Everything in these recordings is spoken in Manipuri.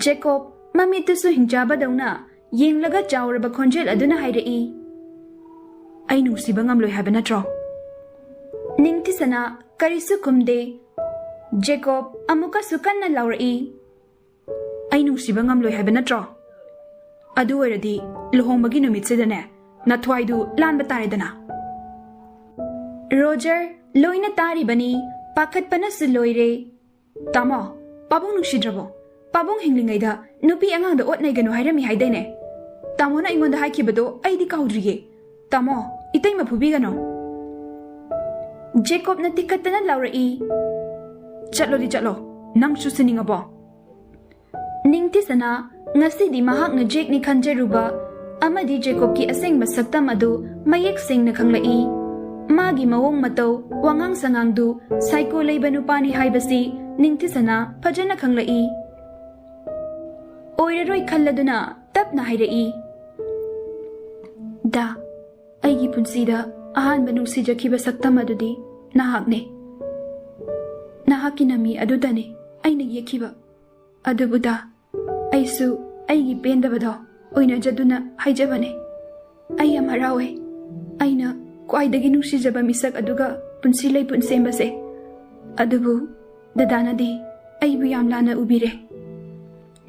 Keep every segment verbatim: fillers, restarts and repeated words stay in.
ꯖꯦꯀꯣꯕ, ꯃꯃꯤꯠꯇꯨꯁꯨ ꯍꯤꯡꯆꯥꯕꯗꯧꯅ ꯌꯦꯡꯂꯒ ꯆꯥꯎꯔꯕ ꯈꯣꯟꯖꯦꯜ ꯑꯗꯨꯅ ꯍꯥꯏꯔꯛꯏ, "ꯑꯩ ꯅꯨꯡꯁꯤꯕ ꯉꯝꯂꯣꯏ ꯍꯥꯏꯕ ꯅꯠꯇ꯭ꯔꯣ?" ꯅꯤꯡꯊꯤꯁꯅꯥ ꯀꯔꯤꯁꯨ ꯈꯨꯝꯗꯦ꯫ ꯖꯦꯀꯣꯕ ꯑꯃꯨꯛꯀꯁꯨ ꯀꯟꯅ ꯂꯥꯎꯔꯛꯏ, "ꯑꯩ ꯅꯨꯡꯁꯤꯕ ꯉꯝꯂꯣꯏ ꯍꯥꯏꯕ ꯅꯠꯇ꯭ꯔꯣ? ꯑꯗꯨ ꯑꯣꯏꯔꯗꯤ ꯂꯨꯍꯣꯡꯕꯒꯤ ꯅꯨꯃꯤꯠꯁꯤꯗꯅꯦ ꯅꯊ꯭ꯋꯥꯏꯗꯨ ꯂꯥꯟꯕ ꯇꯥꯔꯦꯗꯅ꯫" ꯔꯣꯖꯔ ꯂꯣꯏꯅ ꯇꯥꯔꯤꯕꯅꯤ, ꯄꯥꯈꯠꯄꯅꯁꯨ ꯂꯣꯏꯔꯦ꯫ "ꯇꯥꯃꯣ, ꯄꯥꯕꯨꯡ ꯅꯨꯡꯁꯤꯗ꯭ꯔꯕꯣ? ꯄꯥꯕꯨꯡ ꯍꯤꯡꯂꯤꯉꯩꯗ ꯅꯨꯄꯤ ꯑꯉꯥꯡꯗ ꯑꯣꯠ ꯅꯩꯒꯅꯨ ꯍꯥꯏꯔꯝꯃꯤ ꯍꯥꯏꯗꯥꯏꯅꯦ? ꯇꯥꯃꯣꯅ ꯑꯩꯉꯣꯟꯗ ꯍꯥꯏꯈꯤꯕꯗꯣ ꯑꯩꯗꯤ ꯀꯥꯎꯗ꯭ꯔꯤꯌꯦ꯫ ꯇꯥꯃꯣ, ꯏꯇꯩꯃ ꯐꯨꯕꯤꯒꯅꯨ꯫" ꯖꯦꯀꯣꯕꯅ ꯇꯤꯛꯈꯠꯇꯅ ꯂꯥꯎꯔꯛꯏ, "ꯆꯠꯂꯣꯗꯤ ꯆꯠꯂꯣ, ꯅꯪꯁꯨ ꯁꯤꯅꯤꯡꯉꯕꯣ?" ꯅꯤꯡꯊꯤꯁꯅꯥ, ꯉꯁꯤꯗꯤ ꯃꯍꯥꯛꯅ ꯖꯦꯛꯅꯤ ꯈꯟꯖꯔꯨꯕ ꯑꯃꯗꯤ ꯖꯦꯀꯣꯕꯀꯤ ꯑꯁꯦꯡꯕ ꯁꯛꯇꯝ ꯑꯗꯨ ꯃꯌꯦꯛ ꯁꯦꯡꯅ ꯈꯪꯂꯛꯏ꯫ ꯃꯥꯒꯤ ꯃꯑꯣꯡ ꯃꯇꯧ, ꯋꯥꯉꯥꯡ ꯁꯉꯥꯡꯗꯨ ꯁꯥꯏꯀꯣ ꯂꯩꯕ ꯅꯨꯄꯥꯅꯤ ꯍꯥꯏꯕꯁꯤ ꯅꯤꯡꯊꯤꯁꯅꯥ ꯐꯖꯅ ꯈꯪꯂꯛꯏ꯫ ꯑꯣꯏꯔꯔꯣꯏ ꯈꯜꯂꯗꯨꯅ ꯇꯞꯅ ꯍꯥꯏꯔꯛꯏ, "ꯗꯥ, ꯑꯩꯒꯤ ꯄꯨꯟꯁꯤꯗ ꯑꯍꯥꯟꯕ ꯅꯨꯡꯁꯤꯖꯈꯤꯕ ꯁꯛꯇꯝ ꯑꯗꯨꯗꯤ ꯅꯍꯥꯛꯅꯦ꯫ ꯅꯍꯥꯛꯀꯤ ꯅꯃꯤ ꯑꯗꯨꯗꯅꯦ ꯑꯩꯅ ꯌꯦꯛꯈꯤꯕ꯫ ꯑꯗꯨꯕꯨ ꯗꯥ, ꯑꯩꯁꯨ ꯑꯩꯒꯤ ꯄꯦꯟꯗꯕꯗꯣ ꯑꯣꯏꯅꯖꯗꯨꯅ ꯍꯥꯏꯖꯕꯅꯦ꯫ ꯑꯩ ꯌꯥꯝ ꯍꯔꯥꯎꯋꯦ, ꯑꯩꯅ ꯈ꯭ꯋꯥꯏꯗꯒꯤ ꯅꯨꯡꯁꯤꯖꯕ ꯃꯤꯁꯛ ꯑꯗꯨꯒ ꯄꯨꯟꯁꯤ ꯂꯩꯄꯨꯟ ꯁꯦꯝꯕꯁꯦ꯫ ꯑꯗꯨꯕꯨ ꯗꯗꯥꯅꯗꯤ ꯑꯩꯕꯨ ꯌꯥꯝ ꯂꯥꯟꯅ ꯎꯕꯤꯔꯦ꯫"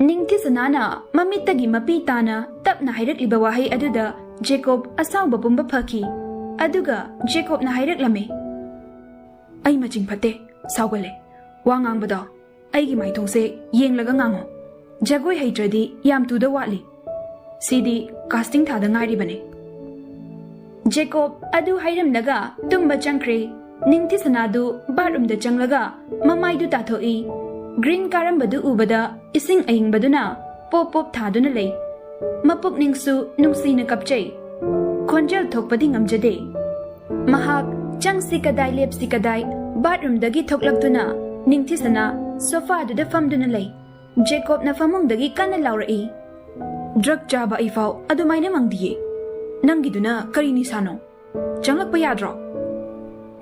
ꯅꯤꯡꯊꯤꯁꯅꯥꯅ ꯃꯃꯤꯠꯇꯒꯤ ꯃꯄꯤ ꯇꯥꯅ ꯇꯞꯅ ꯍꯥꯏꯔꯛꯂꯤꯕ ꯋꯥꯍꯩ ꯑꯗꯨꯗ ꯖꯦꯀꯣꯕ ꯑꯁꯥꯎꯕ ꯄꯨꯝꯕ ꯐꯈꯤ꯫ ꯑꯗꯨꯒ ꯖꯦꯀꯣꯕꯅ ꯍꯥꯏꯔꯛꯂꯝꯃꯤ, "ꯑꯩ ꯃꯆꯤꯡ ꯐꯠꯇꯦ, ꯁꯥꯎꯒꯜꯂꯦ꯫ ꯋꯥ ꯉꯥꯡꯕꯗꯣ ꯑꯩꯒꯤ ꯃꯥꯏꯊꯣꯡꯁꯦ ꯌꯦꯡꯂꯒ ꯉꯥꯡꯉꯨ꯫ ꯖꯒꯣꯏ ꯍꯩꯇ꯭ꯔꯗꯤ ꯌꯥꯝ ꯇꯨꯗ ꯋꯥꯠꯂꯤ꯫ ꯁꯤꯗꯤ ꯀꯥꯁꯇꯤꯡ ꯊꯥꯗ ꯉꯥꯏꯔꯤꯕꯅꯤ꯫" ꯖꯦꯀꯣꯕ ꯑꯗꯨ ꯍꯥꯏꯔꯝꯂꯒ ꯇꯨꯝꯕ ꯆꯪꯈ꯭ꯔꯦ꯫ ꯅꯤꯡꯊꯤꯁꯅꯥꯗꯨ ꯕꯥꯠꯔꯨꯝꯗ ꯆꯪꯂꯒ ꯃꯃꯥꯏꯗꯨ ꯇꯥꯊꯣꯛꯏ꯫ ꯒ꯭ꯔꯤꯟ ꯀꯥꯔꯝꯕꯗꯨ ꯎꯕꯗ ꯏꯁꯤꯡ ꯑꯏꯪꯕꯗꯨꯅ ꯄꯣꯞ ꯄꯣꯞ ꯊꯥꯗꯨꯅ ꯂꯩ꯫ ꯃꯄꯨꯛꯅꯤꯡꯁꯨ ꯅꯨꯡꯁꯤꯅ ꯀꯞꯆꯩ꯫ ꯈꯣꯟꯖꯦꯜ ꯊꯣꯛꯄꯗꯤ ꯉꯝꯖꯗꯦ꯫ ꯃꯍꯥꯛ ꯆꯪꯁꯤ ꯀꯗꯥꯏ ꯂꯦꯞꯁꯤ ꯀꯗꯥꯏ ꯕꯥꯠꯔꯨꯝꯗꯒꯤ ꯊꯣꯛꯂꯛꯇꯨꯅ ꯅꯤꯡꯊꯤꯁꯅꯥ ꯁꯣꯐꯥꯗꯨꯗ ꯐꯝꯗꯨꯅ ꯂꯩ꯫ ꯖꯦꯀꯣꯕꯅ ꯐꯃꯨꯡꯗꯒꯤ ꯀꯟꯅ ꯂꯥꯎꯔꯛꯏ, "ꯗ꯭ꯔꯒ ꯆꯥꯕ ꯑꯩꯐꯥꯎ ꯑꯗꯨꯃꯥꯏꯅ ꯃꯪꯗꯤꯌꯦ꯫ ꯅꯪꯒꯤꯗꯨꯅ ꯀꯔꯤ ꯅꯤꯁꯥꯅꯣ? ꯆꯪꯂꯛꯄ ꯌꯥꯗ꯭ꯔꯣ?"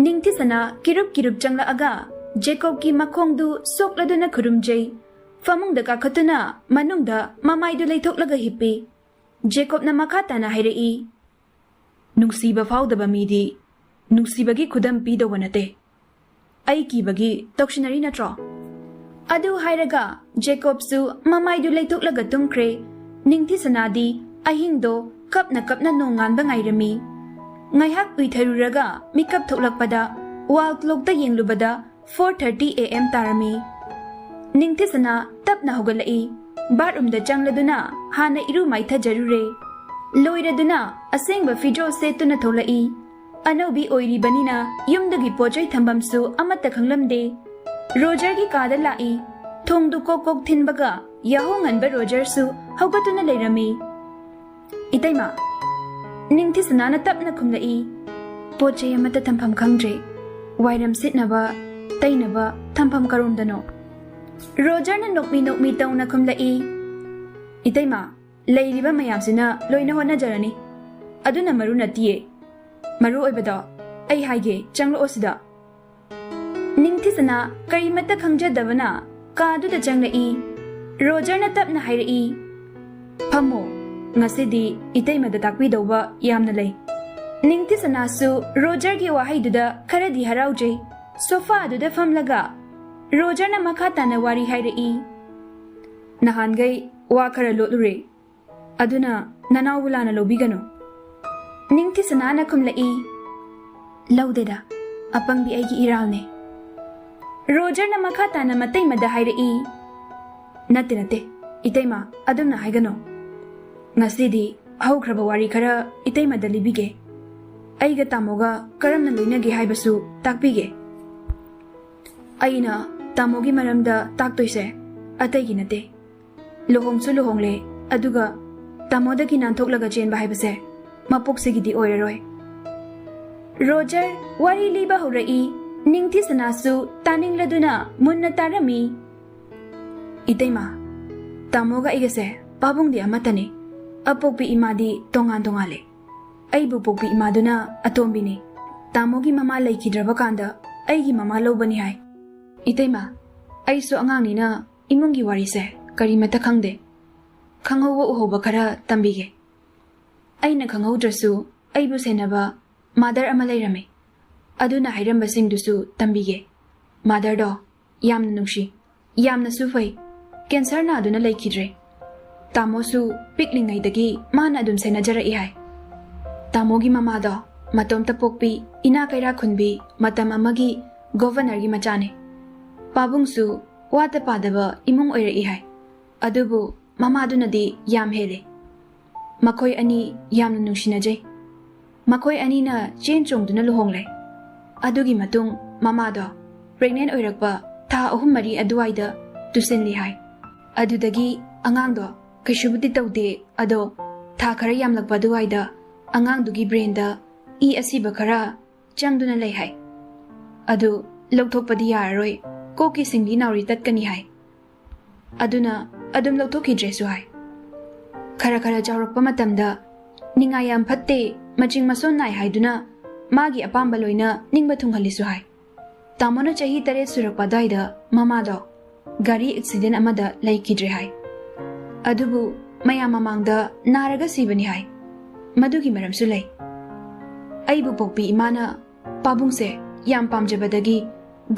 ꯅꯤꯡꯊꯤꯁꯅꯥ ꯀꯤꯔꯨꯞ ꯀꯤꯔꯨꯞ ꯆꯪꯂꯛꯑꯒ ꯖꯦꯀꯣꯕꯀꯤ ꯃꯈꯣꯡꯗꯨ ꯁꯣꯛꯂꯗꯨꯅ ꯈꯨꯔꯨꯝꯖꯩ꯫ ꯐꯃꯨꯡꯗ ꯀꯥꯈꯠꯇꯨꯅ ꯃꯅꯨꯡꯗ ꯃꯃꯥꯏꯗꯨ ꯂꯩꯊꯣꯛꯂꯒ ꯍꯤꯞꯄꯤ꯫ ꯖꯦꯀꯣꯕꯅ ꯃꯈꯥ ꯇꯥꯅ ꯍꯥꯏꯔꯛꯏ, "ꯅꯨꯡꯁꯤꯕ ꯐꯥꯎꯗꯕ ꯃꯤꯗꯤ ꯅꯨꯡꯁꯤꯕꯒꯤ ꯈꯨꯗꯝ ꯄꯤꯗꯧꯕ ꯅꯠꯇꯦ꯫ ꯑꯩ ꯀꯤꯕꯒꯤ ꯇꯧꯁꯤꯟꯅꯔꯤ ꯅꯠꯇ꯭ꯔꯣ?" ꯑꯗꯨ ꯍꯥꯏꯔꯒ ꯖꯦꯀꯣꯕꯁꯨ ꯃꯃꯥꯏꯗꯨ ꯂꯩꯊꯣꯛꯂꯒ ꯇꯨꯝꯈ꯭ꯔꯦ꯫ ꯅꯤꯡꯊꯤꯁꯅꯥꯗꯤ ꯑꯍꯤꯡꯗꯣ ꯀꯞꯅ ꯀꯞꯅ ꯅꯣꯡꯉꯥꯟꯕ ꯉꯥꯏꯔꯝꯃꯤ꯫ ꯉꯥꯏꯍꯥꯛ ꯎꯏꯊꯔꯨꯔꯒ ꯃꯤꯀꯞ ꯊꯣꯛꯂꯛꯄꯗ ꯋꯥꯜ ꯀ꯭ꯂꯣꯛꯇ ꯌꯦꯡꯂꯨꯕꯗ four thirty A M ꯇꯥꯔꯝꯃꯤ꯫ ꯅꯤꯡꯊꯤꯁꯅꯥ ꯇꯞꯅ ꯍꯧꯒꯠꯂꯛꯏ꯫ ꯕꯥꯠꯔꯨꯝꯗ ꯆꯪꯂꯗꯨꯅ ꯍꯥꯟꯅ ꯏꯔꯨ ꯃꯥꯏꯊꯖꯔꯨꯔꯦ꯫ ꯂꯣꯏꯔꯗꯨꯅ ꯑꯁꯦꯡꯕ ꯐꯤꯖꯣꯜ ꯁꯦꯠꯇꯨꯅ ꯊꯣꯛꯂꯛꯏ꯫ ꯑꯅꯧꯕꯤ ꯑꯣꯏꯔꯤꯕꯅꯤꯅ ꯌꯨꯝꯗꯨꯒꯤ ꯄꯣꯠꯆꯩ ꯊꯝꯐꯝꯁꯨ ꯑꯃꯠꯇ ꯈꯪꯂꯝꯗꯦ꯫ ꯔꯣꯖꯔꯒꯤ ꯀꯥꯗ ꯂꯥꯛꯏ꯫ ꯊꯣꯡꯗꯨ ꯀꯣꯛ ꯀꯣꯛ ꯊꯤꯟꯕꯒ ꯌꯥꯍꯧ ꯉꯟꯕ ꯔꯣꯖꯔꯁꯨ ꯍꯧꯒꯠꯇꯨꯅ ꯂꯩꯔꯝꯃꯤ꯫ "ꯏꯇꯩꯃ," ꯅꯤꯡꯊꯤꯁꯅꯥꯅ ꯇꯞꯅ ꯈꯨꯝꯂꯛꯏ꯫ "ꯄꯣꯠ ꯆꯩ ꯑꯃꯠꯇ ꯊꯝꯐꯝ ꯈꯪꯗ꯭ꯔꯦ꯫ ꯋꯥꯏꯔꯝ ꯁꯤꯠꯅꯕ, ꯇꯩꯅꯕ ꯊꯝꯐꯝ ꯀꯔꯣꯝꯗꯅꯣ?" ꯔꯣꯖꯔꯅ ꯅꯣꯛꯃꯤ ꯅꯣꯛꯃꯤ ꯇꯧꯅ ꯈꯨꯝꯂꯛꯏ꯫ "ꯏꯇꯩꯃ, ꯂꯩꯔꯤꯕ ꯃꯌꯥꯝꯁꯤꯅ ꯂꯣꯏꯅ ꯍꯣꯠꯅꯖꯔꯅꯤ꯫ ꯑꯗꯨꯅ ꯃꯔꯨ ꯅꯠꯇꯤꯌꯦ꯫ ꯃꯔꯨ ꯑꯣꯏꯕꯗꯣ ꯑꯩ ꯍꯥꯏꯒꯦ, ꯆꯪꯂꯛꯑꯣ ꯁꯤꯗ꯫" ꯅꯤꯡꯊꯤꯁꯅꯥ ꯀꯔꯤꯃꯠꯇ ꯈꯪꯖꯗꯕꯅ ꯀꯥꯗꯨꯗ ꯆꯪꯂꯛꯏ꯫ ꯔꯣꯖꯔꯅ ꯇꯞꯅ ꯍꯥꯏꯔꯛꯏ, "ꯐꯝꯃꯣ, ꯉꯁꯤꯗꯤ ꯏꯇꯩꯃꯗ ꯇꯥꯛꯄꯤꯗꯧꯕ ꯌꯥꯝꯅ ꯂꯩ꯫" ꯅꯤꯡꯊꯤꯁꯅꯥꯁꯨ ꯔꯣꯖꯔꯒꯤ ꯋꯥꯍꯩꯗꯨꯗ ꯈꯔꯗꯤ ꯍꯔꯥꯎꯖꯩ꯫ ꯁꯣꯐꯥꯗꯨꯗ ꯐꯝꯂꯒ ꯔꯣꯖꯔꯅ ꯃꯈꯥ ꯇꯥꯅ ꯋꯥꯔꯤ ꯍꯥꯏꯔꯛꯏ꯫ "ꯅꯍꯥꯟꯈꯩ ꯋꯥ ꯈꯔ ꯂꯣꯠꯂꯨꯔꯦ꯫ ꯑꯗꯨꯅ ꯅꯅꯥꯎꯕꯨ ꯂꯥꯟꯅ ꯂꯧꯕꯤꯒꯅꯨ꯫" ꯅꯤꯡꯊꯤꯁꯅꯥꯅ ꯈꯨꯝꯂꯛꯏ, "ꯂꯧꯗꯦꯗ, ꯑꯄꯪꯕꯤ ꯑꯩꯒꯤ ꯏꯔꯥꯜꯅꯦ꯫" ꯔꯣꯖꯔꯅ ꯃꯈꯥ ꯇꯥꯅ ꯃꯇꯩꯃꯗ ꯍꯥꯏꯔꯛꯏ, "ꯅꯠꯇꯦ, ꯅꯠꯇꯦ, ꯏꯇꯩꯃ, ꯑꯗꯨꯝꯅ ꯍꯥꯏꯒꯅꯨ꯫ ꯉꯁꯤꯗꯤ ꯍꯧꯈ꯭ꯔꯕ ꯋꯥꯔꯤ ꯈꯔ ꯏꯇꯩꯃꯗ ꯂꯤꯕꯤꯒꯦ꯫ ꯑꯩꯒ ꯇꯥꯃꯣꯒ ꯀꯔꯝꯅ ꯂꯣꯏꯅꯒꯦ ꯍꯥꯏꯕꯁꯨ ꯇꯥꯛꯄꯤꯒꯦ꯫ ꯑꯩꯅ ꯇꯥꯃꯣꯒꯤ ꯃꯔꯝꯗ ꯇꯥꯛꯇꯣꯏꯁꯦ ꯑꯇꯩꯒꯤ ꯅꯠꯇꯦ꯫ ꯂꯨꯍꯣꯡꯁꯨ ꯂꯨꯍꯣꯡꯂꯦ, ꯑꯗꯨꯒ ꯇꯥꯃꯣꯗꯒꯤ ꯅꯥꯟꯊꯣꯛꯂꯒ ꯆꯦꯟꯕ ꯍꯥꯏꯕꯁꯦ ꯃꯄꯣꯛꯁꯤꯒꯤꯗꯤ ꯑꯣꯏꯔꯔꯣꯏ꯫" ꯔꯣꯖꯔ ꯋꯥꯔꯤ ꯂꯤꯕ ꯍꯧꯔꯛꯏ꯫ ꯅꯤꯡꯊꯤꯁꯅꯥꯁꯨ ꯇꯥꯅꯤꯡꯂꯗꯨꯅ ꯃꯨꯟꯅ ꯇꯥꯔꯝꯃꯤ꯫ "ꯏꯇꯩꯃ, ꯇꯥꯃꯣꯒ ꯑꯩꯒꯁꯦ ꯄꯥꯕꯨꯡꯗꯤ ꯑꯃꯠꯇꯅꯤ꯫ ꯑꯄꯣꯛꯄꯤ ꯏꯃꯥꯗꯤ ꯇꯣꯉꯥꯟ ꯇꯣꯉꯥꯜꯂꯦ꯫ ꯑꯩꯕꯨ ꯄꯣꯛꯄꯤ ꯏꯃꯥꯗꯨꯅ ꯑꯇꯣꯝꯕꯤꯅꯤ꯫ ꯇꯥꯃꯣꯒꯤ ꯃꯃꯥ ꯂꯩꯈꯤꯗ꯭ꯔꯕ ꯀꯥꯟꯗ ꯑꯩꯒꯤ ꯃꯃꯥ ꯂꯧꯕꯅꯤ ꯍꯥꯏ꯫ ꯏꯇꯩꯃ, ꯑꯩꯁꯨ ꯑꯉꯥꯡꯅꯤꯅ ꯏꯃꯨꯡꯒꯤ ꯋꯥꯔꯤꯁꯦ ꯀꯔꯤꯃꯠꯇ ꯈꯪꯗꯦ꯫ ꯈꯪꯍꯧꯕ ꯎꯍꯧꯕ ꯈꯔ ꯇꯝꯕꯤꯒꯦ꯫ ꯑꯩꯅ ꯈꯪꯍꯧꯗ꯭ꯔꯁꯨ ꯑꯩꯕꯨ ꯁꯦꯟꯅꯕ ꯃꯥꯗꯔ ꯑꯃ ꯂꯩꯔꯝꯃꯤ꯫ ꯑꯗꯨꯅ ꯍꯥꯏꯔꯝꯕꯁꯤꯡꯗꯨꯁꯨ ꯇꯝꯕꯤꯒꯦ꯫ ꯃꯥꯗꯔꯗꯣ ꯌꯥꯝꯅ ꯅꯨꯡꯁꯤ, ꯌꯥꯝꯅꯁꯨ ꯐꯩ꯫ ꯀꯦꯟꯁꯔ ꯅꯥꯗꯨꯅ ꯂꯩꯈꯤꯗ꯭ꯔꯦ꯫ ꯇꯥꯃꯣꯁꯨ ꯄꯤꯛꯂꯤꯉꯩꯗꯒꯤ ꯃꯥꯅ ꯑꯗꯨꯝ ꯁꯦꯟꯅꯖꯔꯛꯏ ꯍꯥꯏ꯫ ꯇꯥꯃꯣꯒꯤ ꯃꯃꯥꯗꯣ ꯃꯇꯣꯝꯇ ꯄꯣꯛꯄꯤ, ꯏꯅꯥ ꯀꯩꯔꯥꯛ ꯈꯨꯟꯕꯤ, ꯃꯇꯝ ꯑꯃꯒꯤ ꯒꯣꯚꯔꯅꯔꯒꯤ ꯃꯆꯥꯅꯤ꯫ ꯄꯥꯕꯨꯡꯁꯨ ꯋꯥꯠꯇ ꯄꯥꯗꯕ ꯏꯃꯨꯡ ꯑꯣꯏꯔꯛꯏ ꯍꯥꯏ꯫ ꯑꯗꯨꯕꯨ ꯃꯃꯥꯗꯨꯅꯗꯤ ꯌꯥꯝ ꯍꯦꯜꯂꯤ꯫ ꯃꯈꯣꯏ ꯑꯅꯤ ꯌꯥꯝꯅ ꯅꯨꯡꯁꯤꯅꯖꯩ꯫ ꯃꯈꯣꯏ ꯑꯅꯤꯅ ꯆꯦꯟ ꯆꯣꯡꯗꯨꯅ ꯂꯨꯍꯣꯡꯂꯦ꯫ ꯑꯗꯨꯒꯤ ꯃꯇꯨꯡ ꯃꯃꯥꯗꯣ ꯄ꯭ꯔꯦꯒꯅꯦꯟ ꯑꯣꯏꯔꯛꯄ ꯊꯥ ꯑꯍꯨꯝ ꯃꯔꯤ ꯑꯗꯨꯋꯥꯏꯗ ꯇꯨꯁꯤꯜꯂꯤ ꯍꯥꯏ꯫ ꯑꯗꯨꯗꯒꯤ ꯑꯉꯥꯡꯗꯣ ꯀꯩꯁꯨꯕꯨꯗꯤ ꯇꯧꯗꯦ, ꯑꯗꯣ ꯊꯥ ꯈꯔ ꯌꯥꯝꯂꯛꯄ ꯑꯗꯨꯋꯥꯏꯗ ꯑꯉꯥꯡꯗꯨꯒꯤ ꯕ꯭ꯔꯦꯟꯗ ꯏ ꯑꯁꯤꯕ ꯈꯔ ꯆꯪꯗꯨꯅ ꯂꯩ ꯍꯥꯏ꯫ ꯑꯗꯨ ꯂꯧꯊꯣꯛꯄꯗꯤ ꯌꯥꯔꯔꯣꯏ, ꯀꯣꯛꯀꯤ ꯁꯤꯡꯂꯤ ꯅꯥꯎꯔꯤ ꯇꯠꯀꯅꯤ ꯍꯥꯏ꯫ ꯑꯗꯨꯅ ꯑꯗꯨꯝ ꯂꯧꯊꯣꯛꯈꯤꯗ꯭ꯔꯦꯁꯨ ꯍꯥꯏ꯫ ꯈꯔ ꯈꯔ ꯆꯥꯎꯔꯛꯄ ꯃꯇꯝꯗ ꯅꯤꯡꯉꯥꯏ ꯌꯥꯝ ꯐꯠꯇꯦ, ꯃꯆꯤꯡ ꯃꯁꯣꯟ ꯅꯥꯏ ꯍꯥꯏꯗꯨꯅ ꯃꯥꯒꯤ ꯑꯄꯥꯝꯕ ꯂꯣꯏꯅ ꯅꯤꯡꯕ ꯊꯨꯡꯍꯜꯂꯤꯁꯨ ꯍꯥꯏ꯫ ꯇꯥꯃꯣꯅ ꯆꯍꯤ ꯇꯔꯦꯠ ꯁꯨꯔꯛꯄ ꯑꯗꯨꯋꯥꯏꯗ ꯃꯃꯥꯗꯣ ꯒꯥꯔꯤ ꯑꯦꯛꯁꯤꯗꯦꯟ ꯑꯃꯗ ꯂꯩꯈꯤꯗ꯭ꯔꯦ ꯍꯥꯏ꯫ ꯑꯗꯨꯕꯨ ꯃꯌꯥꯝ ꯃꯃꯥꯡꯗ ꯅꯥꯔꯒ ꯁꯤꯕꯅꯤ ꯍꯥꯏ꯫ ꯃꯗꯨꯒꯤ ꯃꯔꯝꯁꯨ ꯂꯩ꯫ ꯑꯩꯕꯨ ꯄꯣꯛꯄꯤ ꯏꯃꯥꯅ ꯄꯥꯕꯨꯡꯁꯦ ꯌꯥꯝ ꯄꯥꯝꯖꯕꯗꯒꯤ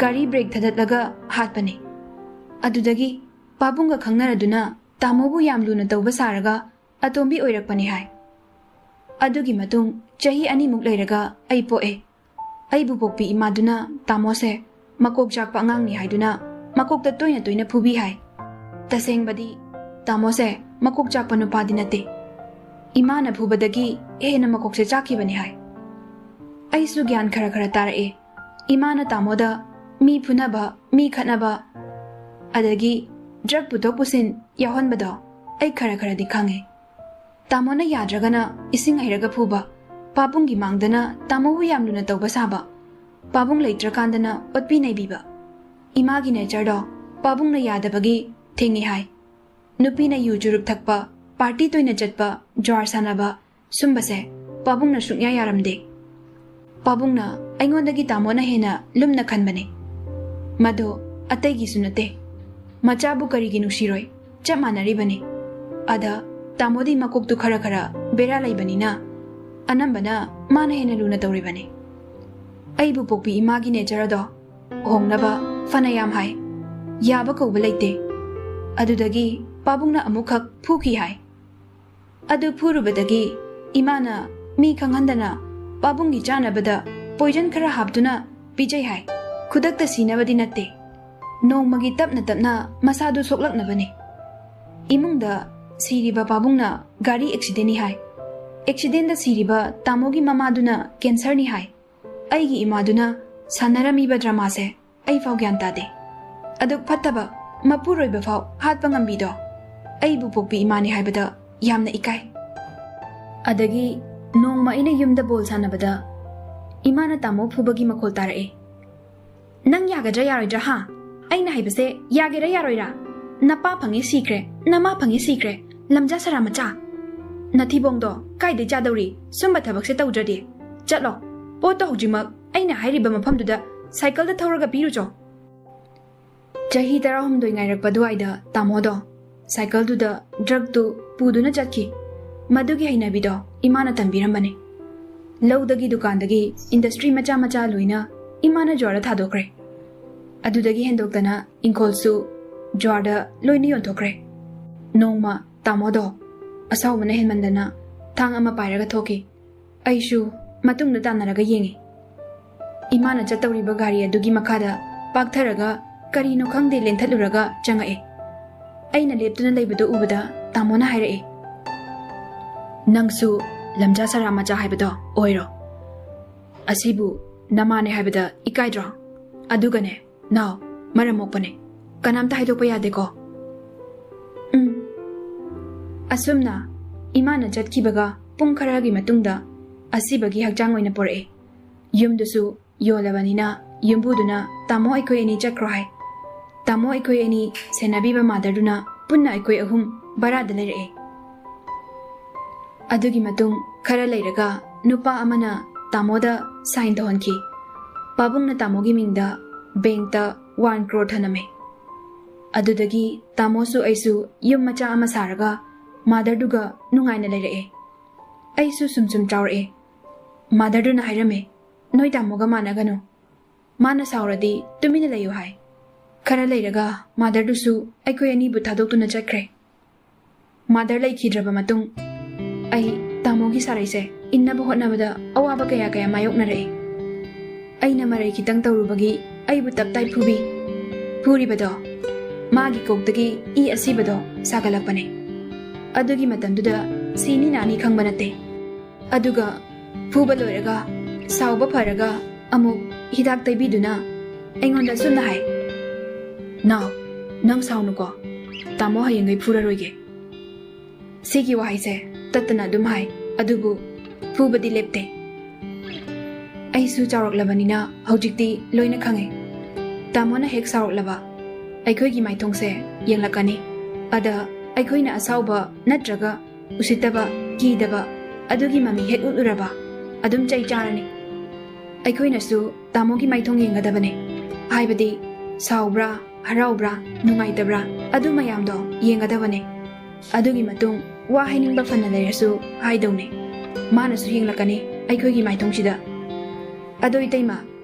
ꯒꯥꯔꯤ ꯕ꯭ꯔꯦꯛ ꯊꯗꯠꯂꯒ ꯍꯥꯠꯄꯅꯤ꯫ ꯑꯗꯨꯗꯒꯤ ꯄꯥꯕꯨꯡꯒ ꯈꯪꯅꯔꯗꯨꯅ ꯇꯥꯃꯣꯕꯨ ꯌꯥꯝ ꯂꯨꯅ ꯇꯧꯕ ꯁꯥꯔꯒ ꯑꯇꯣꯝꯕꯤ ꯑꯣꯏꯔꯛꯄꯅꯤ ꯍꯥꯏ꯫ ꯑꯗꯨꯒꯤ ꯃꯇꯨꯡ ꯆꯍꯤ ꯑꯅꯤꯃꯨꯛ ꯂꯩꯔꯒ ꯑꯩ ꯄꯣꯛꯑꯦ꯫ ꯑꯩꯕꯨ ꯄꯣꯛꯄꯤ ꯏꯃꯥꯗꯨꯅ ꯇꯥꯃꯣꯁꯦ ꯃꯀꯣꯛ ꯆꯥꯛꯄ ꯑꯉꯥꯡꯅꯤ ꯍꯥꯏꯗꯨꯅ ꯃꯀꯣꯛꯇ ꯇꯣꯏꯅ ꯇꯣꯏꯅ ꯐꯨꯕꯤ ꯍꯥꯏ꯫ ꯇꯁꯦꯡꯕꯗꯤ ꯇꯥꯃꯣꯁꯦ ꯃꯀꯣꯛ ꯆꯥꯛꯄ ꯅꯨꯄꯥꯗꯤ ꯅꯠꯇꯦ꯫ ꯏꯃꯥꯅ ꯐꯨꯕꯗꯒꯤ ꯍꯦꯟꯅ ꯃꯀꯣꯛꯁꯦ ꯆꯥꯛꯈꯤꯕꯅꯤ ꯍꯥꯏ꯫ ꯑꯩꯁꯨ ꯒ꯭ꯌꯥꯟ ꯈꯔ ꯈꯔ ꯇꯥꯔꯛꯑꯦ꯫ ꯏꯃꯥꯅ ꯇꯥꯃꯣꯗ ꯃꯤ ꯐꯨꯅꯕ, ꯃꯤ ꯈꯠꯅꯕ, ꯑꯗꯒꯤ ꯗ꯭ꯔꯒ ꯄꯨꯊꯣꯛ ꯄꯨꯁꯤꯟ ꯌꯥꯎꯍꯟꯕꯗꯣ ꯑꯩ ꯈꯔ ꯈꯔꯗꯤ ꯈꯪꯉꯦ꯫ ꯇꯥꯃꯣꯅ ꯌꯥꯗ꯭ꯔꯒꯅ ꯏꯁꯤꯡ ꯍꯩꯔꯒ ꯐꯨꯕ, ꯄꯥꯕꯨꯡꯒꯤ ꯃꯥꯡꯗꯅ ꯇꯥꯃꯣꯕꯨ ꯌꯥꯝ ꯂꯨꯅ ꯇꯧꯕ ꯁꯥꯕ, ꯄꯥꯕꯨꯡ ꯂꯩꯇ꯭ꯔꯀꯥꯟꯗꯅ ꯑꯣꯠꯄꯤ ꯅꯩꯕꯤꯕ꯫ ꯏꯃꯥꯒꯤ ꯅꯦꯆꯔꯗꯣ ꯄꯥꯕꯨꯡꯅ ꯌꯥꯗꯕꯒꯤ ꯊꯤꯡꯉꯤ ꯍꯥꯏ꯫ ꯅꯨꯄꯤꯅ ꯌꯨ ꯆꯨꯔꯨꯞ ꯊꯛꯄ, ꯄꯥꯔꯇꯤ ꯇꯣꯏꯅ ꯆꯠꯄ, ꯖ꯭ꯋꯥꯔ ꯁꯥꯟꯅꯕ, ꯁꯨꯝꯕꯁꯦ ꯄꯥꯕꯨꯡꯅ ꯁꯨꯡꯌꯥ ꯌꯥꯔꯝꯗꯦ꯫ ꯄꯥꯕꯨꯡꯅ ꯑꯩꯉꯣꯟꯗꯒꯤ ꯇꯥꯃꯣꯅ ꯍꯦꯟꯅ ꯂꯨꯝꯅ ꯈꯟꯕꯅꯦ꯫ ꯃꯗꯣ ꯑꯇꯩꯒꯤꯁꯨ ꯅꯠꯇꯦ꯫ ꯃꯆꯥꯕꯨ ꯀꯔꯤꯒꯤ ꯅꯨꯡꯁꯤꯔꯣꯏ? ꯆꯞ ꯃꯥꯟꯅꯔꯤꯕꯅꯤ꯫ ꯑꯗ ꯇꯥꯃꯣꯗꯤ ꯃꯀꯣꯛꯇꯨ ꯈꯔ ꯈꯔ ꯕꯦꯔꯥ ꯂꯩꯕꯅꯤꯅ ꯑꯅꯝꯕꯅ ꯃꯥꯅ ꯍꯦꯟꯅ ꯂꯨꯅ ꯇꯧꯔꯤꯕꯅꯤ꯫ ꯑꯩꯕꯨ ꯄꯣꯛꯄꯤ ꯏꯃꯥꯒꯤ ꯅꯦꯆꯔ ꯑꯗꯣ ꯍꯣꯡꯅꯕ ꯐꯅ ꯌꯥꯝ ꯍꯥꯏ, ꯌꯥꯕ ꯀꯧꯕ ꯂꯩꯇꯦ꯫ ꯑꯗꯨꯗꯒꯤ ꯄꯥꯕꯨꯡꯅ ꯑꯃꯨꯛꯈꯛ ꯐꯨꯈꯤ ꯍꯥꯏ꯫ ꯑꯗꯨ ꯐꯨꯔꯨꯕꯗꯒꯤ ꯏꯃꯥꯅ ꯃꯤ ꯈꯪꯍꯟꯗꯅ ꯄꯥꯕꯨꯡꯒꯤ ꯆꯥꯅꯕꯗ ꯄꯣꯏꯖꯟ ꯈꯔ ꯍꯥꯞꯇꯨꯅ ꯄꯤꯖꯩ ꯍꯥꯏ꯫ ꯈꯨꯗꯛꯇ ꯁꯤꯅꯕꯗꯤ ꯅꯠꯇꯦ, ꯅꯣꯡꯃꯒꯤ ꯇꯞꯅ ꯇꯞꯅ ꯃꯁꯥꯗꯨ ꯁꯣꯛꯂꯛꯅꯕꯅꯤ꯫ ꯏꯃꯨꯡꯗ ꯁꯤꯔꯤꯕ ꯄꯥꯕꯨꯡꯅ ꯒꯥꯔꯤ ꯑꯦꯛꯁꯤꯗꯦꯟꯅꯤ ꯍꯥꯏ꯫ ꯑꯦꯛꯁꯤꯗꯦꯟꯗ ꯁꯤꯔꯤꯕ ꯇꯥꯃꯣꯒꯤ ꯃꯃꯥꯗꯨꯅ ꯀꯦꯟꯁꯔꯅꯤ ꯍꯥꯏ꯫ ꯑꯩꯒꯤ ꯏꯃꯥꯗꯨꯅ ꯁꯥꯟꯅꯔꯝꯃꯤꯕ ꯗ꯭ꯔꯃꯥꯁꯦ ꯑꯩ ꯐꯥꯎ ꯒ꯭ꯌꯥꯟ ꯇꯥꯗꯦ꯫ ꯑꯗꯨꯛ ꯐꯠꯇꯕ ꯃꯄꯨꯔꯣꯏꯕ ꯐꯥꯎ ꯍꯥꯠꯄ ꯉꯝꯕꯤꯗꯣ ꯑꯩꯕꯨ ꯄꯣꯛꯄꯤ ꯏꯃꯥꯅꯤ ꯍꯥꯏꯕꯗ ꯌꯥꯝꯅ ꯏꯀꯥꯏ꯫ ꯑꯗꯒꯤ ꯅꯣꯡꯃ ꯑꯩꯅ ꯌꯨꯝꯗ ꯕꯣꯜ ꯁꯥꯟꯅꯕꯗ ꯏꯃꯥꯅ ꯇꯥꯃꯣ ꯐꯨꯕꯒꯤ ꯃꯈꯣꯜ ꯇꯥꯔꯛꯑꯦ꯫ "ꯅꯪ ꯌꯥꯒꯗ꯭ꯔꯥ ꯌꯥꯔꯣꯏꯗ꯭ꯔꯥ ꯍꯥ? ꯑꯩꯅ ꯍꯥꯏꯕꯁꯦ ꯌꯥꯒꯦꯔꯥ ꯌꯥꯔꯣꯏꯔꯥ? ꯅꯄꯥ ꯐꯪꯉꯦ ꯁꯤꯈ꯭ꯔꯦ, ꯅꯃꯥ ꯐꯪꯉꯦ ꯁꯤꯈ꯭ꯔꯦ, ꯂꯝꯖꯥ ꯁꯔꯥ ꯃꯆꯥ꯫ ꯅꯊꯤꯕꯣꯡꯗꯣ ꯀꯥꯏꯗꯩ ꯆꯥꯗꯧꯔꯤ? ꯁꯨꯝꯕ ꯊꯕꯛꯁꯦ ꯇꯧꯗ꯭ꯔꯗꯤ꯫ ꯆꯠꯂꯣ, ꯄꯣꯠꯇꯣ ꯍꯧꯖꯤꯛꯃꯛ ꯑꯩꯅ ꯍꯥꯏꯔꯤꯕ ꯃꯐꯝꯗꯨꯗ ꯁꯥꯏꯀꯜꯗ ꯊꯧꯔꯒ ꯄꯤꯔꯨꯆꯣ"꯫ ꯆꯍꯤ ꯇꯔꯥꯍꯨꯝꯗꯣꯏ ꯉꯥꯏꯔꯛꯄ ꯑꯗꯨꯋꯥꯏꯗ ꯇꯥꯃꯣꯗꯣ ꯁꯥꯏꯀꯜꯗꯨꯗ ꯗ꯭ꯔꯒꯇꯨ ꯄꯨꯗꯨꯅ ꯆꯠꯈꯤ꯫ ꯃꯗꯨꯒꯤ ꯍꯩꯅꯕꯤꯗꯣ ꯏꯃꯥꯅ ꯇꯝꯕꯤꯔꯝꯕꯅꯤ꯫ ꯂꯧꯗꯒꯤ ꯗꯨꯀꯥꯟꯗꯒꯤ ꯏꯟꯗꯁꯇ꯭ꯔꯤ ꯃꯆꯥ ꯃꯆꯥ ꯂꯣꯏꯅ ꯏꯃꯥꯅ ꯖ꯭ꯋꯥꯔꯗ ꯊꯥꯗꯣꯛꯈ꯭ꯔꯦ꯫ ꯑꯗꯨꯗꯒꯤ ꯍꯦꯟꯗꯣꯛꯇꯅ ꯏꯪꯈꯣꯜꯁꯨ ꯖ꯭ꯋꯥꯔꯗ ꯂꯣꯏꯅ ꯌꯣꯟꯊꯣꯛꯈ꯭ꯔꯦ꯫ ꯅꯣꯡꯃ ꯇꯥꯃꯣꯗꯣ ꯑꯁꯥꯎꯕꯅ ꯍꯦꯟꯃꯟꯗꯅ ꯊꯥꯡ ꯑꯃ ꯄꯥꯏꯔꯒ ꯊꯣꯛꯈꯤ꯫ ꯑꯩꯁꯨ ꯃꯇꯨꯡꯗ ꯇꯥꯟꯅꯔꯒ ꯌꯦꯡꯉꯤ꯫ ꯏꯃꯥꯅ ꯆꯠꯇꯧꯔꯤꯕ ꯒꯥꯔꯤ ꯑꯗꯨꯒꯤ ꯃꯈꯥꯗ ꯄꯥꯛꯊꯔꯒ ꯀꯔꯤꯅꯣ ꯈꯪꯗꯦ ꯂꯦꯟꯊꯠꯂꯨꯔꯒ ꯆꯪꯉꯛꯑꯦ꯫ ꯑꯩꯅ ꯂꯦꯞꯇꯨꯅ ꯂꯩꯕꯗꯨ ꯎꯕꯗ ꯇꯥꯃꯣꯅ ꯍꯥꯏꯔꯛꯑꯦ, "ꯅꯪꯁꯨ ꯂꯝꯖꯥ ꯁꯔꯥ ꯃꯆꯥ ꯍꯥꯏꯕꯗꯣ ꯑꯣꯏꯔꯣ꯫ ꯑꯁꯤꯕꯨ ꯅꯃꯥꯅꯦ ꯍꯥꯏꯕꯗ ꯏꯀꯥꯏꯗ꯭ꯔꯣ? ꯑꯗꯨꯒꯅꯦ, ꯅꯥꯎ, ꯃꯔꯝ ꯃꯣꯛꯄꯅꯦ꯫ ꯀꯅꯥꯝꯇ ꯍꯥꯏꯗꯣꯛꯄ ꯌꯥꯗꯦꯀꯣ?" ꯎꯝ꯫ ꯑꯁꯨꯝꯅ ꯏꯃꯥꯅ ꯆꯠꯈꯤꯕꯒ ꯄꯨꯡ ꯈꯔꯒꯤ ꯃꯇꯨꯡꯗ ꯑꯁꯤꯕꯒꯤ ꯍꯛꯆꯥꯡ ꯑꯣꯏꯅ ꯄꯣꯔꯛꯑꯦ꯫ ꯌꯨꯝꯗꯨꯁꯨ ꯌꯣꯜꯂꯕꯅꯤꯅ ꯌꯨꯝꯕꯨꯗꯨꯅ "ꯇꯥꯃꯣ, ꯑꯩꯈꯣꯏ ꯑꯅꯤ ꯆꯠꯈ꯭ꯔꯣ" ꯍꯥꯏ꯫ ꯇꯥꯃꯣ ꯑꯩꯈꯣꯏ ꯑꯅꯤ ꯁꯦꯟꯅꯕꯤꯕ ꯃꯥꯗꯔꯗꯨꯅ ꯄꯨꯟꯅ ꯑꯩꯈꯣꯏ ꯑꯍꯨꯝ ꯚꯔꯥꯗ ꯂꯩꯔꯛꯑꯦ꯫ ꯑꯗꯨꯒꯤ ꯃꯇꯨꯡ ꯈꯔ ꯂꯩꯔꯒ ꯅꯨꯄꯥ ꯑꯃꯅ ꯇꯥꯃꯣꯗ ꯁꯥꯏꯟ ꯇꯧꯍꯟꯈꯤ꯫ ꯄꯥꯕꯨꯡꯅ ꯇꯥꯃꯣꯒꯤ ꯃꯤꯡꯗ ꯕꯦꯡꯛꯇ ꯋꯥꯟ ꯀ꯭ꯔꯣꯔ ꯊꯅꯝꯃꯦ꯫ ꯑꯗꯨꯗꯒꯤ ꯇꯥꯃꯣꯁꯨ ꯑꯩꯁꯨ ꯌꯨꯝ ꯃꯆꯥ ꯑꯃ ꯁꯥꯔꯒ ꯃꯥꯗꯔꯗꯨꯒ ꯅꯨꯡꯉꯥꯏꯅ ꯂꯩꯔꯛꯑꯦ꯫ ꯑꯩꯁꯨ ꯁꯨꯝ ꯁꯨꯝ ꯆꯥꯎꯔꯛꯑꯦ꯫ ꯃꯥꯗꯔꯗꯨꯅ ꯍꯥꯏꯔꯝꯃꯦ, "ꯅꯣꯏ ꯇꯥꯃꯣꯒ ꯃꯥꯟꯅꯒꯅꯨ꯫ ꯃꯥꯅ ꯁꯥꯎꯔꯗꯤ ꯇꯨꯃꯤꯟꯅ ꯂꯩꯌꯨ" ꯍꯥꯏ꯫ ꯈꯔ ꯂꯩꯔꯒ ꯃꯥꯗꯔꯗꯨꯁꯨ ꯑꯩꯈꯣꯏ ꯑꯅꯤꯕꯨ ꯊꯥꯗꯣꯛꯇꯨꯅ ꯆꯠꯈ꯭ꯔꯦ꯫ ꯃꯥꯗꯔ ꯂꯩꯈꯤꯗ꯭ꯔꯕ ꯃꯇꯨꯡ ꯑꯩ ꯇꯥꯃꯣꯒꯤ ꯁꯥꯔꯩꯁꯦ ꯏꯟꯅꯕ ꯍꯣꯠꯅꯕꯗ ꯑꯋꯥꯕ ꯀꯌꯥ ꯀꯌꯥ ꯃꯥꯌꯣꯛꯅꯔꯛꯏ꯫ ꯑꯩꯅ ꯃꯔꯩ ꯈꯤꯇꯪ ꯇꯧꯔꯨꯕꯒꯤ ꯑꯩꯕꯨ ꯇꯞꯇꯥꯏ ꯐꯨꯕꯤ꯫ ꯐꯨꯔꯤꯕꯗꯣ ꯃꯥꯒꯤ ꯀꯣꯛꯇꯒꯤ ꯏ ꯑꯁꯤꯕꯗꯣ ꯁꯥꯒꯠꯂꯛꯄꯅꯦ꯫ ꯑꯗꯨꯒꯤ ꯃꯇꯝꯗꯨꯗ ꯁꯤꯅꯤ ꯅꯥꯅꯤ ꯈꯪꯕ ꯅꯠꯇꯦ꯫ ꯑꯗꯨꯒ ꯐꯨꯕ ꯂꯣꯏꯔꯒ ꯁꯥꯎꯕ ꯐꯔꯒ ꯑꯃꯨꯛ ꯍꯤꯗꯥꯛ ꯇꯩꯕꯤꯗꯨꯅ ꯑꯩꯉꯣꯟꯗ ꯑꯁꯨꯝꯅ ꯍꯥꯏ, "ꯅꯥꯎ, ꯅꯪ ꯁꯥꯎꯅꯨꯀꯣ, ꯇꯥꯃꯣ ꯍꯌꯦꯡꯒꯩ ꯐꯨꯔꯔꯣꯏꯒꯦ"꯫ ꯁꯤꯒꯤ ꯋꯥꯍꯩꯁꯦ ꯇꯠꯇꯅ ꯑꯗꯨꯝ ꯍꯥꯏ, ꯑꯗꯨꯕꯨ ꯐꯨꯕꯗꯤ ꯂꯦꯞꯇꯦ꯫ ꯑꯩꯁꯨ ꯆꯥꯎꯔꯛꯂꯕꯅꯤꯅ ꯍꯧꯖꯤꯛꯇꯤ ꯂꯣꯏꯅ ꯈꯪꯉꯦ꯫ ꯇꯥꯃꯣꯅ ꯍꯦꯛ ꯁꯥꯎꯔꯛꯂꯕ ꯑꯩꯈꯣꯏꯒꯤ ꯃꯥꯏꯊꯣꯡꯁꯦ ꯌꯦꯡꯂꯛꯀꯅꯤ꯫ ꯑꯗ ꯑꯩꯈꯣꯏꯅ ꯑꯁꯥꯎꯕ ꯅꯠꯇ꯭ꯔꯒ ꯎꯁꯤꯠꯇꯕ, ꯀꯤꯗꯕ ꯑꯗꯨꯒꯤ ꯃꯃꯤ ꯍꯦꯛ ꯎꯠꯂꯨꯔꯕ ꯑꯗꯨꯝ ꯆꯩ ꯆꯥꯔꯅꯤ꯫ ꯑꯩꯈꯣꯏꯅꯁꯨ ꯇꯥꯃꯣꯒꯤ ꯃꯥꯏꯊꯣꯡ ꯌꯦꯡꯒꯗꯕꯅꯦ꯫ ꯍꯥꯏꯕꯗꯤ ꯁꯥꯎꯕ꯭ꯔꯥ, ꯍꯔꯥꯎꯕ꯭ꯔꯥ, ꯅꯨꯡꯉꯥꯏꯇꯕ꯭ꯔꯥ, ꯑꯗꯨ ꯃꯌꯥꯝꯗꯣ ꯌꯦꯡꯒꯗꯕꯅꯦ꯫ ꯑꯗꯨꯒꯤ ꯃꯇꯨꯡ ꯋꯥ ꯍꯥꯏꯅꯤꯡꯕ ꯐꯅ ꯂꯩꯔꯁꯨ ꯍꯥꯏꯗꯧꯅꯦ꯫ ꯃꯥꯅꯁꯨ ꯌꯦꯡꯂꯛꯀꯅꯤ ꯑꯩꯈꯣꯏꯒꯤ ꯃꯥꯏꯊꯣꯡꯁꯤꯗ꯫ "ꯑꯗꯣ ꯏꯇꯩꯃ,